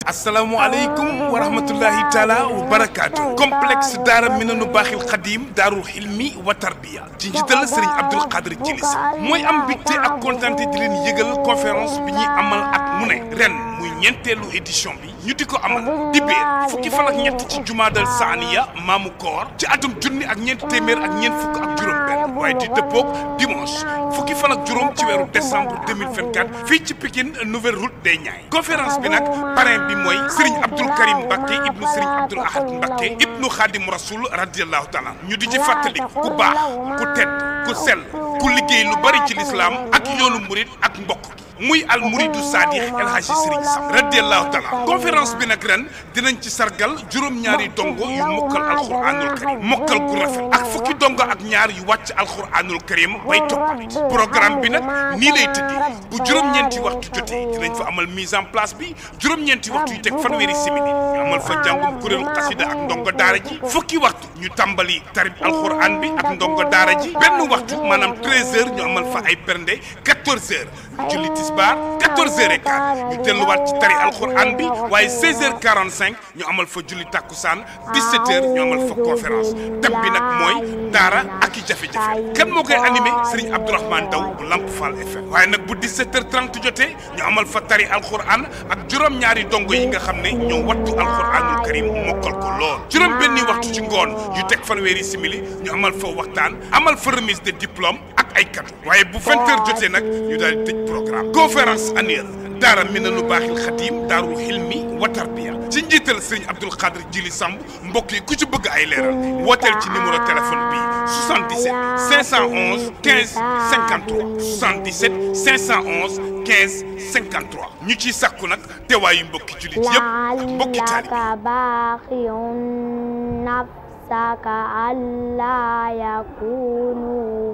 asalaamaaleykum wa rahmatullahi taala wa barakaatu. complexe daara Minanu Baaxil Xadim daarul xilmi wa tarbiya ci njiital Serigne Abdoul Khadr Djilis mooy am mbégte ak kontaante di leen yëgal conférence bi ñuy amal at mu ne ren muy ñeenteelu édition bi ñu di ko amal dibéer fukki fan ak ñett ci jumaadal saaniya maamu koor ci atum junni ak ñeenti téeméer ak ñeent fukk ak juróom-benn waaye di dëppoog dimanche fukki fan ak juróom ci weeru décembre 2024 fii ci Pikine nouvelle route des Niayes conférence bi nag parrain bi mooy Serigne Abdoul Karim Mbacké ibnu Serigne Abdoul Ahad Mbacké ibnu Khadim Rasoul radiyallahu taala ñu di ci fàttali ku baax ku tedd ku sell ku liggéey lu bari ci lislaam ak yoonu murid ak mbokk muy al muridu saadix El Hadji Serigne Sam radiyallahu taala conférence bi nag ren dinañ ci sargal juróom-ñaari dongo yu mokkal alquranul karim mokkal gu rafet ak fukki dongo ak ñaar yu wàcc alquranul karim bay toppal programme bi nag nii lay tëddee bu juróom-ñeenti waxtu jotee dinañ fa amal mise en place bi juróom-ñeenti waxtu yu teg fanweeri simili ñu amal fa jàngum kuréelu xasida ak ndongo daara ji fukki waxtu ñu tàmbali tarib alquran bi ak ndongo daara ji benn waxtu maanaam 13h ñu amal fa ay bernde 14h julli tisbaar 14h15 ñu delluwaat ci tari alquran bi waaye 16h45 ñu amal fa julli takkusaan 17h ñu amal fa conférence thème bi nag mooy daara ak i jafe-jafe kan moo koy animé Serigne Abdourahmane Daw bu Lamp Fall FM waaye nag bu 17h30 jotee ñu amal fa tari alquran ak juróom-ñaari dongo yi nga xam ne ñoo wattu alquranul karim mokkal ko lool juróom benni waxtu ci ngoon yu teg fanweeri simili ñu amal fa waxtaan amal fa remise de diplôme ak ay cadeau waaye bu 20h jotee nag ñu daal di tëj programme conférence annuelle daara Minanu Baaxil Xadim daarul xilmi wa tarbiya ci njiital Serigne Abdoul Khadr Djilis Samb mbokk yi ku ci bëgg ay leeral wooteel ci numéro téléphone bi 77 511 15 53 77 511 15 53 ñu ciy sàkku nag teewaayu mbokki jullit yëpp ak mbokki taalibe نفسك ألا يكونوا